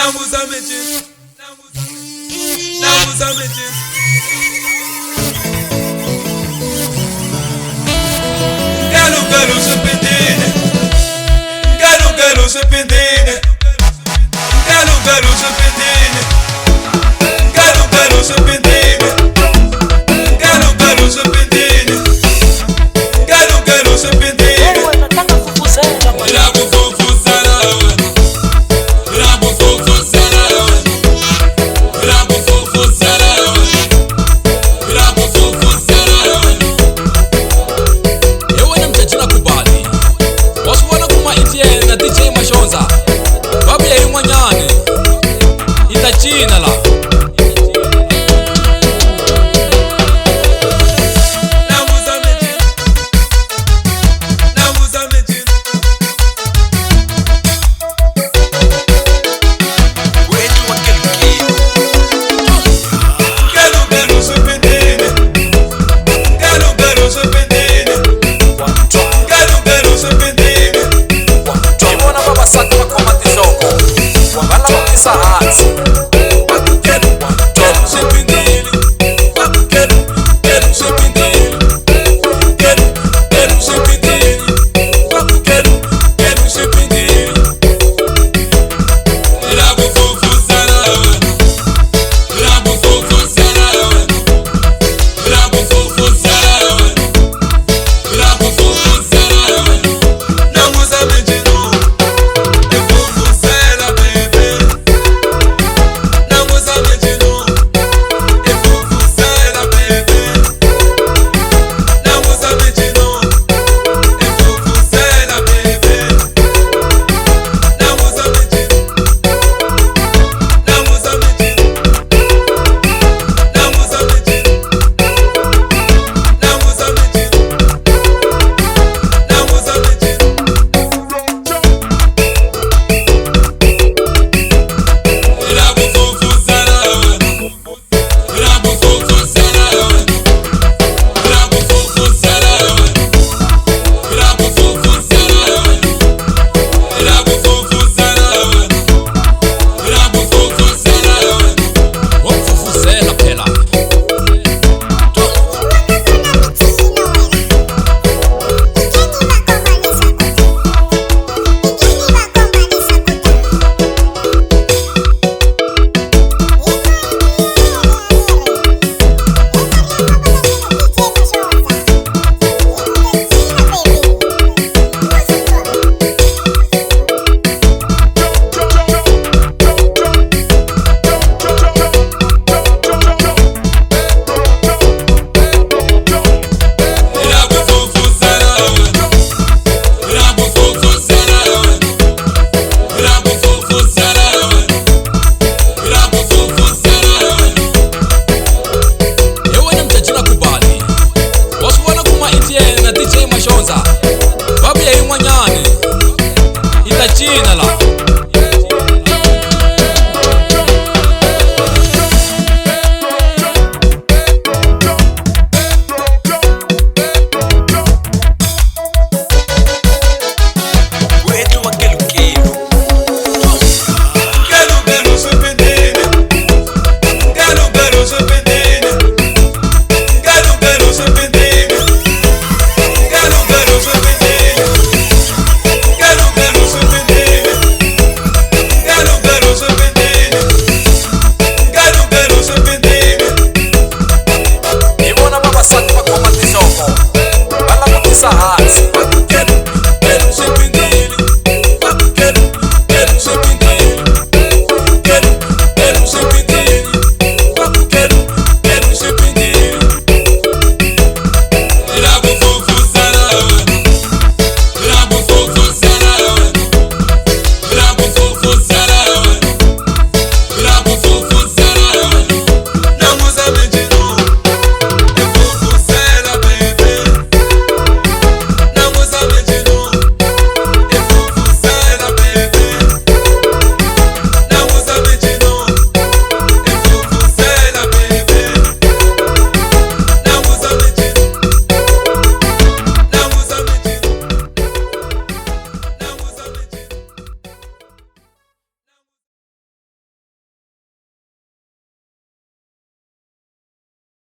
Langusa mincino, langusa mincino. Nkalukalo swi pindile, nkalukalo swi pindile, nkalukalo swi pindile, nkalukalo swi pindile, nkalukalo swi pindile, nkalukalo swi pindile. Wena tlanga vuvuzela mani. Ra ku fufuzela wena, ra ku fufuzela wena, ra ku fufuzela wena, ra ku fufuzela wena. Hi wena mchachina kubali wa swi vona ku ma etn na DJ Mashonza va vuya yin'wanyani yi ta cina la. Langusa mincino, langusa mincino. Ku endliwa kelikeli. Nkalukalo swi pindile, nkalukalo swi pindile, nkalukalo swi pindile. Hi vona vavasati va khoma tinhloko va langutisa hansi.